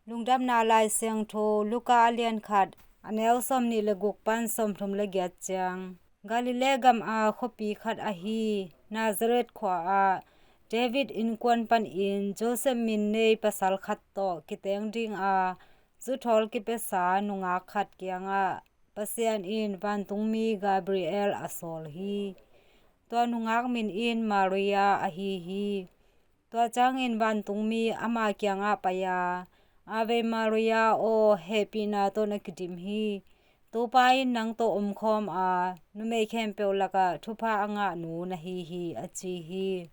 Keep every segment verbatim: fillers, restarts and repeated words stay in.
Lungdamna Lai Siangtho Luka a lian khat, a neu sawmnih le guk pan sawmthum le giat ciang. Galilee gam a khuapi khat ahi Nazareth khua ah David innkuan panin Joseph min nei pasal khat tawh kiteng dinga zuthawl kipiasa nungak khat kiangah Pasian in vantungmi Gabriel a sawl hi. Tua nungak min in Maria ahi hi. Tua ciangin vantungmi ama kiangah pai-a, "Ave Maria aw, hehpihna tawh na kidim hi. Topa in nang tawh omkhawm a, numei khempeuh lakah thupha a ngahnu na hi hi," a ci hi.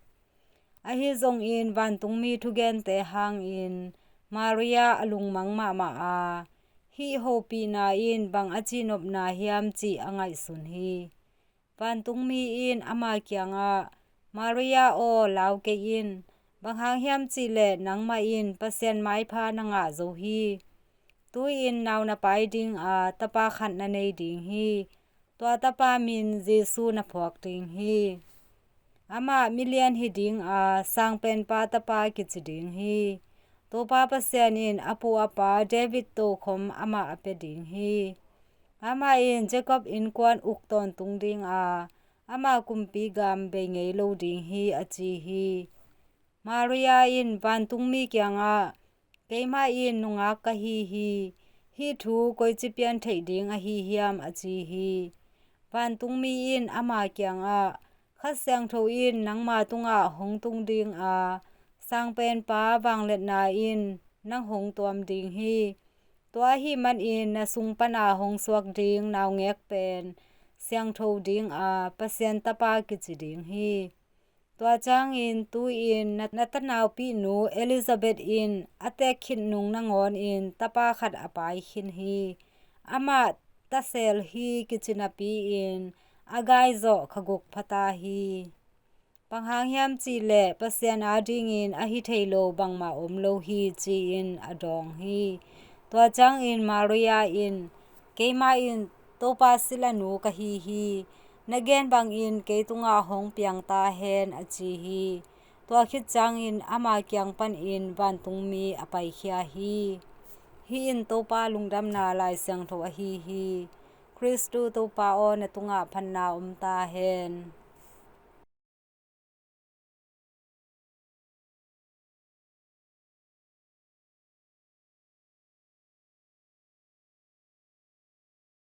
Ahi zongin vantungmi thugente hangin Maria a lungmang mahmah a, hih hopihna in bang a cihnopna hiam cih a ngaihsun hi. Vantungmi in ama kiangah, "Maria aw, lau kei in, bang hang hiam cihleh nangmah in Pasian maipha na ngah zo hi. Tu-in nau na pai dinga tapa khat na nei ding hi. Tua tapa min Jesu na phuak ding hi. Amah milian hi dinga Sangpenpa tapa kici ding hi. Topa Pasian in a pu a pa David tokhom amah a pia ding hi. Amah in Jacob innkuan uk tawntung dinga ama kumpi gam bei ngei lo ding hi," a ci hi. Maria in vantungmi kiangah, "Keimah in nungak ka hi hi. Hih thu koici pian theih ding ahi hiam?" a ci hi. Vantungmi in ama kiangah, "Kha Siangtho in nangma tungah hong tung dinga Sangpenpa vangliatna in nang hong tuam ding hi. Tua ahih manin na sung pana hong suak ding naungek pen siangtho dinga Pasian tapa kici ding hi. Tua ciangin tu-in na, na tanaupihnu Elizabeth in a teek khit nung nangawnin tapa khat a pai khin hi. Amah tasel hi kici napi-in a gai zawh kha guk pha ta hi. Bang hang hiam cihleh Pasian adingin a hi thei lo bangmah om lo hi," ci-in a dawng hi. Tua ciangin Maria in, "Keimah in Topa silanu ka hi hi. Na gen bangin kei tungah hong piang ta hen," a ci hi. Tua khit ciangin ama kiang panin vantungmi a paikhia hi. Hih in Topa lungdamna Lai Siangtho ahi hi. Khristu Topa aw, na tungah phatna om ta hen.